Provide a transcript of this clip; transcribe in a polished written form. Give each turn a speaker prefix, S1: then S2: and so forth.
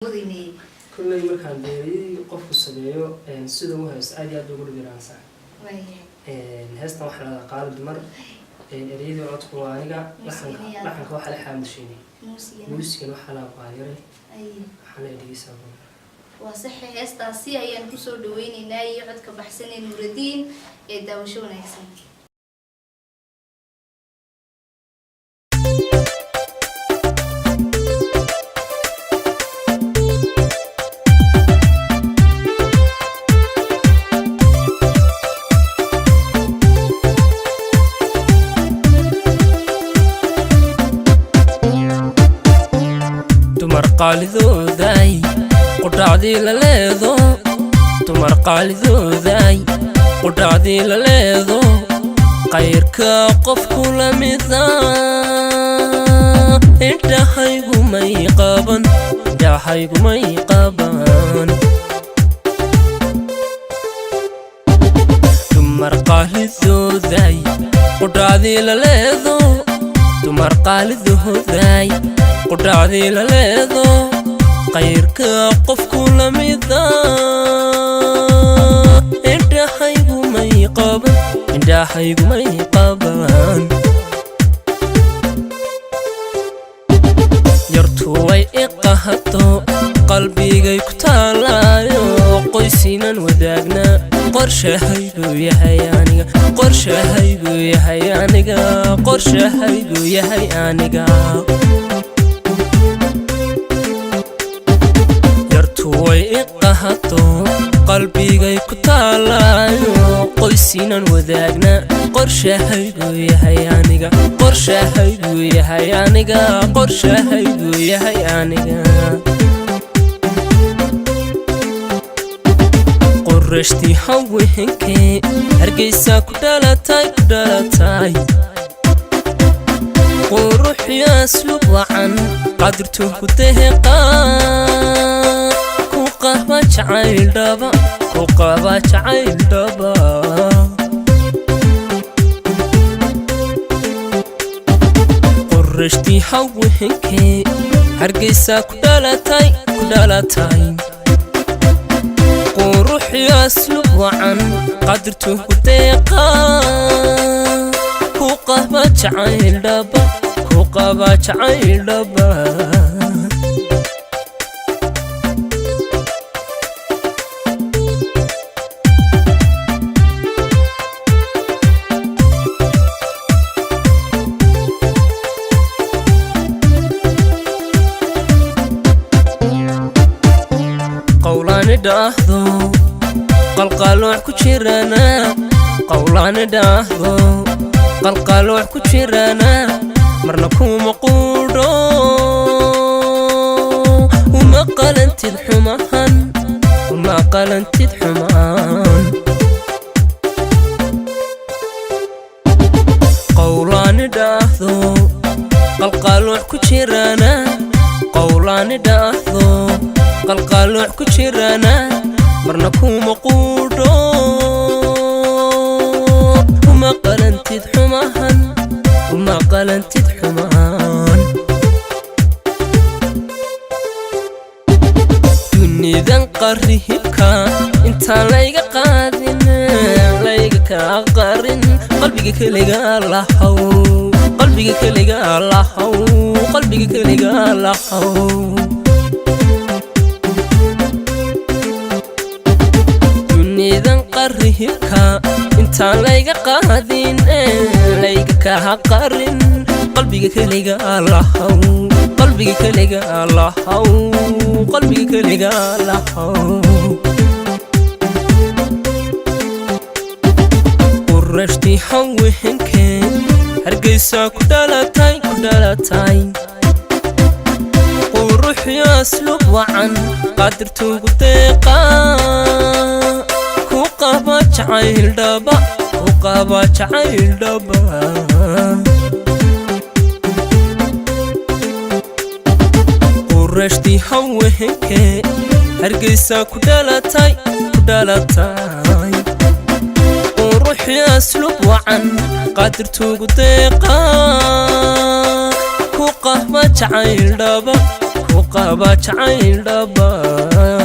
S1: Modaynay.
S2: Kulley markaan beeriyey, qofku sameeyo sida u heeso aad iyo aad ugu dhibiraansa. Heestan waxaa la qaali dumar, ereyadii, codku waa aniga, laxanka
S1: Muusigan.
S2: Laxanka waxaa la Xaamushiinay.
S1: Muusigana?
S2: Muusigan waxaa la Qaayare. Waxaa la dhegeysaa.
S1: Waa saxe. Heestaasi ayaan kusoo dhaweyneynaa iyo codka baxsan ee Nuuradiin ee daawasho wanaagsan.
S2: Dumar qaalidooday, qudhacdii la leedo. Dumar qaalidooday, qudhacdii la leedo, qayrka qofku la mida indhahaygumay qaban, indhahaygumay qaban. Dumar qaalidooday, qudhacdii la leedo. Dumar qaalidooday, qudhacdii la leedo, qayrka qofku la mida indhahaygumay qaban, indhahaygumay qaban. Yartu way i qahato, qalbigay ku taalaayo, qoysinan wadaagnaa qorshahayguu yahay aniga, qorshahayguu yahay aniga, qorshahayguu yahay aniga. Yartu way i qahato, qalbigay ku taalaayo, qoysinan wadaagnaa qorshahayguu yahay aniga, qorshahayguu yahay aniga, qorshahayguu yahay aniga. Qorashtii haweenkee, Hargeysa ku dhalatay, ku dhalatay, quruxyo asluub wacan, qadirtu ku deeqa, ku qaba jacayl dhaba, ku qaba jacayl dhaba. Qorashtii haweenkee, Hargeysa ku dhalatay, ku dhalatay, quruxyo asluub wacan, qadirtu ku deeqa, ku qaba jacayl dhaba, ku qaba jacayl dhaba. Qowlaani dhaahdo, qalqaalooc ku jirana. Qowlaani dhaahdo, qalqaalooc ku jirana, marna kuma quudho, uma qalantid xumahan, uma qalantid xumaan. Qowlaani dhaahdo, qalqaalooc ku jirana. Qowlaani dhaahdo, qalqaalooc ku jirana, marna kuma quudho, uma qalantid xumahan, uma qalantid xumaan. Dunidan qarrihibka intaan layga qaadin, layga kaa qarin, qalbiga keliga lahaw, qalbiga keliga lahaw, qalbiga keliga lahaw. Dunidan qarrihibka intaan layga qaadin, layga kaa qarin, qalbiga keliga lahaw, qalbiga keliga lahaw, qalbiga keliga lahaw. Qurashtii haweenkee, Hargeysa ku dhalatay, ku dhalatay, quruxyo asluub wacan, qadirtugu deeqa, ku qaba jacayl dhaba, ku qaba jacayl dhaba. Qurashtii haweenkee, Hargeysa ku dhalatay, ku dhalatay, quruxyo asluub wacan, qadirtugu deeqa, ku qaba jacayl dhaba, ku
S3: Qaba jacayl dhaba.